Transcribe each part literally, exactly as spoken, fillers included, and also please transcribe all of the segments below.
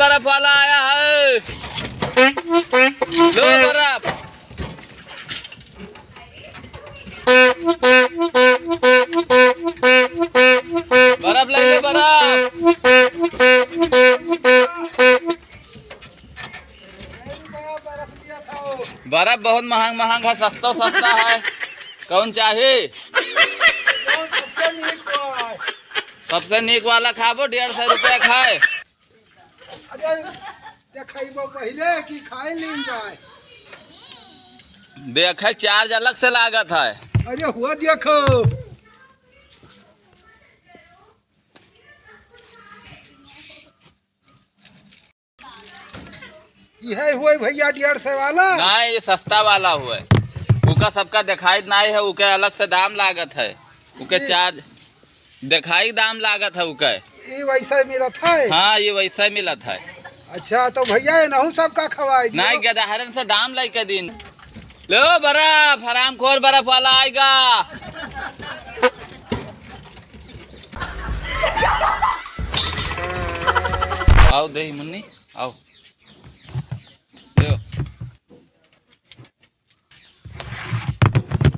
बर्फ वाला आया है, लो बर्फ। बर्फ ले लो, बर्फ। बर्फ बहुत महंग महंग है, सस्ता सस्ता है। कौन चाही? सबसे नीक वाला खाबो, डेढ़ सौ रुपया खाए। अरे, देखइबो पहिले कि खाए लीन जाए। देखे, चार्ज अलग से लागत है। अरे, हुआ देखो। इहे हुए भैया डेढ़ सौ वाला? नहीं, ये सस्ता वाला हुए। उका सबका दिखाई नहीं है, उके अलग से दाम लागत है। उके ये चार्ज दिखाई दाम लागत है उके। ये वैसे मिलत है? हाँ, ये वैसे मिलत है। अच्छा, तो भैया, ये नहू सबका खवाई दियो। नहीं, गदहरन से दाम लेके दिन। लो बर्फ, हरामखोर बर्फ वाला आएगा। आओ दे मुन्नी, आओ। लो।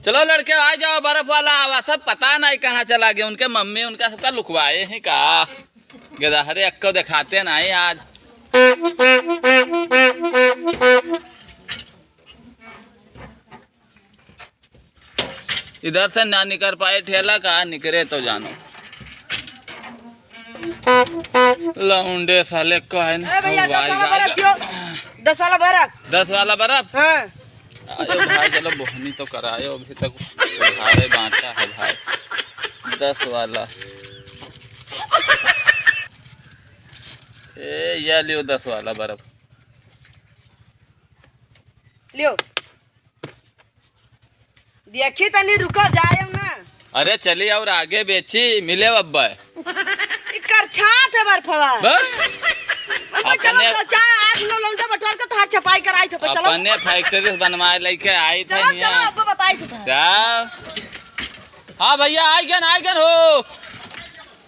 चलो लड़के, आ जाओ, बर्फ वाला आवा। सब पता नहीं कहाँ चला गया, उनके मम्मी उनका सबका लुकवाए हैं का। गदहरे अक्को दिखाते नहीं आज। इधर से ना निकर पाए ठेला का, निकरे तो जानो। लौंडे साले कहे न ए भैया, दस वाला बर्फ दियो। दस वाला बर्फ। दस वाला बर्फ? हाँ। आयो भाई, चलो बोहनी तो करायो, अभी तक उधारे बांटा है भाई। दस वाला। ए, या लियो दस वाला बर्फ। लियो। देखी तनी, रुको, जाएम ना। अरे चली और आगे बेची, मिले अब्बा। ई करछात है बर्फवा। बस। अब चलो, अपने तो चार आठ नौ लौंडा बटोर के तोहार छपाई कराई थे, चलो। अपने फैक्ट्री से बनवाए लेके आई थे चलो, यहाँ। चलो, अब बताई थे। क्या? हाँ भैया, आई गन, आई गन हो।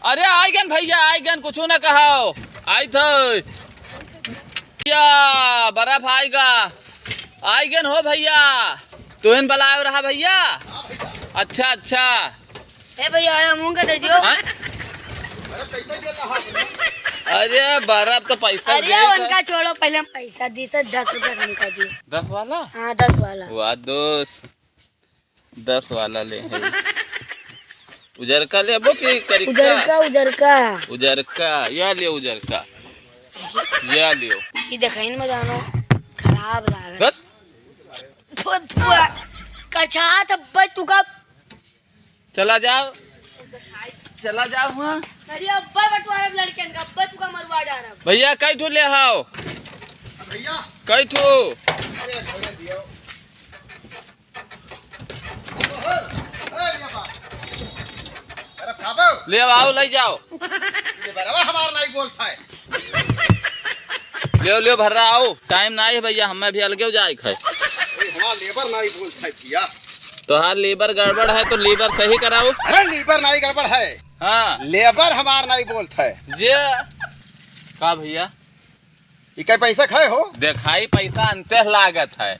अरे आइगन भैया, आइगन, कुछू न कहाओ। आइत है। भैया, बर्फ आइगा। आइगन हो भैया। तुहिन बलायो रहा भैया। अच्छा, अच्छा। ए भैया, आया मुंह का दे दियो। हाँ? अरे बर्फ तो पैसा अरे दे उनका छोड़ो, पहले हम पैसा दी सर, दस रुपया हमका दियो। दस वाला? हाँ, दस वाला। वाह दोस्त। दस वाला ले है। उजरका लेबो कि करिका? उजरका, उजरका। उजरका, या ले उजरका। या लियो। ई देखइन में जानो, खराब लागत। हट। थुआ, थुआ। कछात अब्बे तू का। चला जाओ। चला जाओ हुआँ। अरे अब्बे बटवारब लड़कन का, अब्बे तू का मरवा डारब। भैया, कई ठो ले हाओ? भैया। कई ठो? अरे, अरे, दियो। ले आओ, ले जाओ। ले आओ, ले आओ, भर्रा आओ। टाइम नाहीं है भैया, हमें भी अलगे जाए के है। अरे, हमार लेबर नाहीं बोलत है भैया। तोहार लेबर गड़बड़ है तो लेबर सही कराओ। अरे, लेबर नाहीं गड़बड़ है। हाँ। लेबर हमार नाहीं बोलत है। जे का भैया? ई कई पैसा खाए हो? देखाई पैसा अंते लागत है।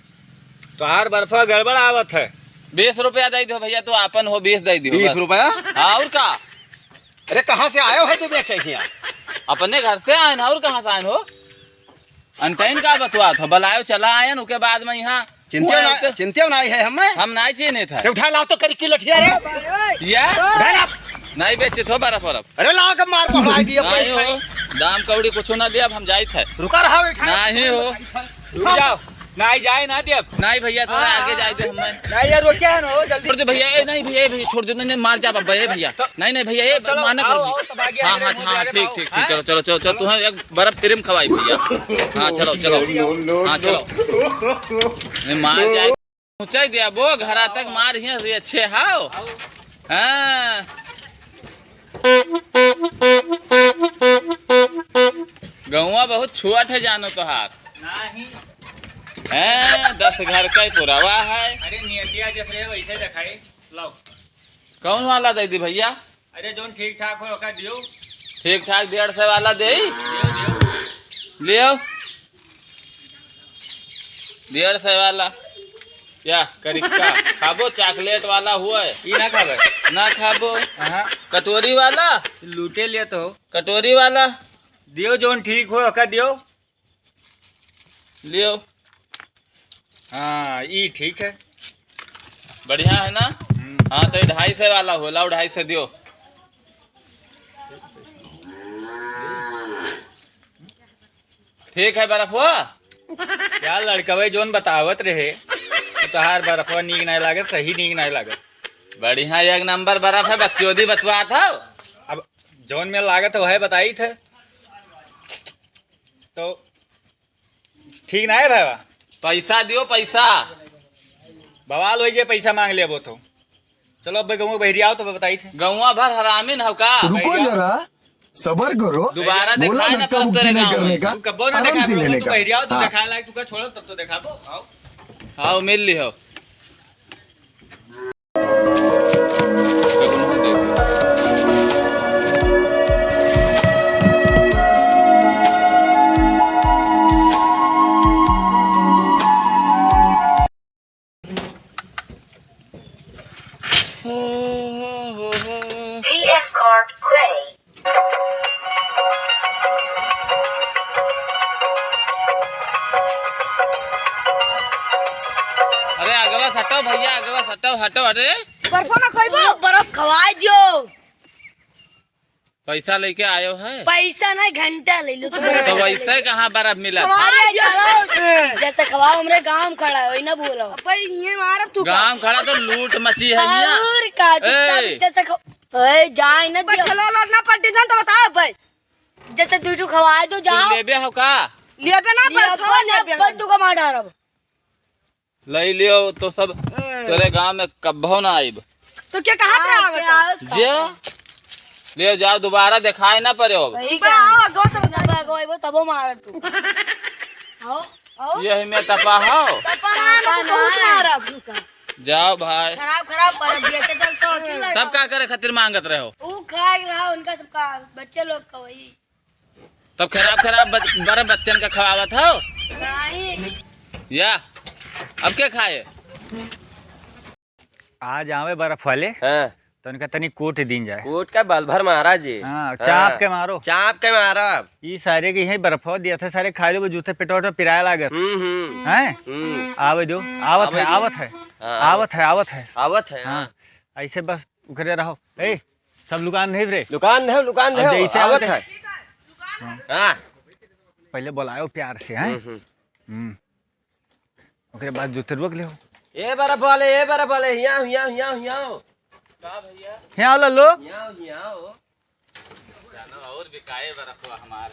तोहार बर्फवा गड़बड़ आवत है। बीस रुपया दे दो भैया, तू आपन हो, बीस दे दो बीस बस। रुपया? हाँ, और का? अरे, कहाँ से आयो है तू बेचे हियाँ? अपने घर से आयन, और कहाँ से आयन हो? अंतइन का बतवात हो? बलायो चला आयन, उके बाद में यहाँ चिंतियो हुआ ना, उते- चिंतियो नाहीं है हमें। हम नाहीं चिन्हित है। ते उठा लाओ तो करी की लठिया रे। या? उठा लाओ। नाहीं बेचित हो बर्फ वर्फ। अरे लाओ के मार पहलाई दिए नाहीं बैठे। हो, दाम कौड़ी कुछो ना देब, हम जाइत है। रुका रहा बैठा। नाहीं हो। रुक जाओ। नाहीं जाए ना देब। नाहीं भैया, थोड़ा हाँ, आगे हाँ। जाए दे हमें। नाहीं यार, रोके है ना, हो जल्दी। छोड़ दे भैया, ए नाहीं भैया, ए भैया, छोड़ दे, नाहीं, नाहीं, मार जाब अब्बा, ए भैया। तो नाहीं, नाहीं भैया, ए चलो, माना आओ, कर आओ, भैया। तब आगे हाँ, आगे हाँ, बोल हाँ, जाना ठीक, आओ। ठीक, ठीक, हाँ? चलो, चलो, चलो, चलो, तुम्हें एक बर्फ फ्री में खवाई भैया। हाँ, चलो, चलो। हाँ, चलो। नहीं, मार जाए। पहुँचाई दिया बो, घरा तक मार हियाँ से अच्छे हाव। हाँ। गौवा बहुत छुअट है जानो तोहार। नाहीं। हैं, दस घर का ही पुरावा है। अरे नियतिया जस रहे वैसे देखाई। लाओ। कौन वाला दे दी भैया? अरे जौन ठीक ठाक हो ओका दियो। ठीक ठाक डेढ़ सौ वाला दे। दियो, दियो। लियो। डेढ़ सौ वाला। या, करिक्का। खाबो, chocolate वाला हुआ है। ई ना खाबे। ना खाबो। हाँ। कटोरी वाला। लूटे लिया तो। कटोरी वाला। दियो, जौन ठीक हो, ओका दियो। लियो। हाँ, ई ठीक है। बढ़िया है ना? हम्म। हाँ, तो ई ढाई सौ वाला हो, लाओ, ढाई सौ दियो। ठीक है बर्फवा। यार लड़कवे जौन बतावत रहे, तोहार बर्फवा नीक नाहीं लागत, सही नीक नाहीं लागत। बढ़िया एक नंबर बर्फ है, बकचोदी बतवात हौ। अब जौन में लागत है वह बताइत है। तो ठीक नाहीं है भाई। पैसा दियो पैसा। बवाल होइ जे पैसा माँग लेबो तो। चलो अब गौवा बहरियाओ तो बताइत है। गौवा भर हरामिन हौ का? रुको जरा, सबर करो। दोबारा बोला धक्का मुक्की नहीं करने का, आराम से लेने का। हाँ। हाँ, मिल लिहो। अरे आगवा सटो भैया, आगवा सटो, हटो, अरे। बर्फो ना खइबो? ओ, बर्फ खवाए दियो। पैसा लेके आयो है? पैसा नहीं, घंटा ले लो तुम। तो वैसे कहाँ बर्फ मिला? अरे चलो, जैसे खवाओ, हमरे गाँव में खड़ा है, वही ना बोलो। भाई, ये मारब तू का? गाँव खड़ा तो लूट मची है यहाँ। और का, चुपचाप ए। जैसे ख-, ए, जाए ना दियो। चलो, लो ना पलटी जान तो बताओ भाई। जैसे तू, तू खवाए दो, जाओ। लेबे हो का? लेबे ना, लेबे पर ना, लेबे पर हम। तू का मार डारब। लई लियो तो सब ए। तोरे गाँव में कब्बो ना आइब। तो क्या कहत रहा हाँ, बता? क्या आवत जे का? ले जाओ, दोबारा देखाए ना पड़े अब। वही बा, का? आओ, गौतम ना बा, गो, वो तबो मार तू। आओ, आओ। यही में तपा हो। तपा ना, तपा ना, बहुत ना। मारब उनका। जाओ भाई। खराब, खराब पर बेचे तक तो अकेला तब का करे खातिर मांगत रहे हो? ऊ खाए रहा उनका सबका, बच्चे लोग का वही। तब खराब खराब बच-, बड़े बच्चन का खवावत हो? नहीं। या, अब के खाए? आज आवे बर्फ वाले, हाँ। तो उनका तनी कूट दीन जाए। कूट का बल भर मारा जी। हाँ, हाँ। चाप के मारो। चाप के मारा। ई सारे के यही बर्फवा दिया था, सारे खा लो, जूते पेटवा उटवा पिराए लागत। हम्म, हम्म। हैं? हम्म। आवे दो, आवत आवे है, दो। आवत है। हाँ, आवत है, आवत है। आवत है, हाँ। हाँ। ऐसे बस उकरे रहो। ए, सब लुकान नहीं रे। लुकान नहीं, लुकान अब नहीं, जैसे आवत आवत है। है। हाँ। पहले बुलायो प्यार से, हैं? हम्म, हम्म। हम्म। ओकरे बाद जूते रोक ले हो। ए बर्फ वाले, ए बर्फ वाले, हियाँ, हियाँ, हियाँ, हियाँ। का भैया? हियाँ वाला लो। हियाँ, हियाँ हो। जानो और बिकाए बर्फ हमार।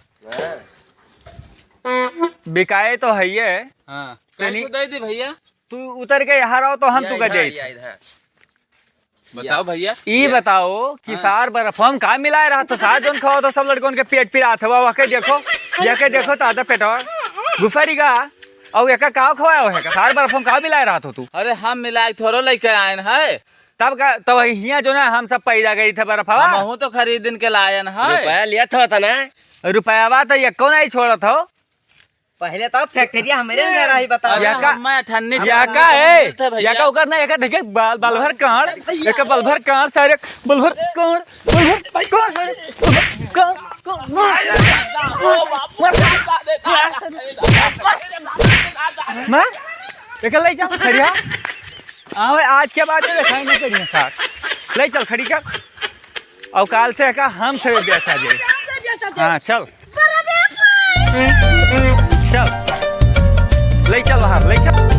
हाँ। बिकाए तो है ये। हाँ। तनी कई ठो दे दी भैया। तू उतर के यहाँ रहो तो हम हाँ, तू का इधर, जाइत। इधर। बताओ भैया। ई या। बताओ कि हाँ। सार बर्फ हम का मिलाए रहा था? सार जौन खाओ तो सब लड़कन के पेट पिरात हवा, वके देखो, जाके देखो तो आधा पेटवा घुसरी गा। और एका का खवाया है का? सार बर्फ हम का मिलाए रहा था तू? अरे हम मिलाए थोड़ो लेके आए हैं। तब का, तो वही हियाँ जो ना हम सब पैदा गई थे बर्फवा। हमहू तो खरीदन के लायन है। रुपया लिया था ना? रुपयावा तो एको नहीं छोड़त हो। पहले तो फैक्ट्रिया हमरे अंदर आई, बताओ। अरे या का, हम मैं अठन्नी या चला का रहा है, था भैया। या का ओकर ना, एका देखे बाल, बाल भर कांड़, एका बाल भर कांड़, सारे बाल भर कांड़, बाल भर कांड़, सारे कांड़, कांड़, कांड़, मार, मार, मार, एका ले जा, खड़िया। आवे, आज के बाद ये देखाई ना करिए सार। ले चल, खड़ी कर। और काल से का हम से बेचा जाए। हाँ, चल। चल। ले चल बाहर, ले चल।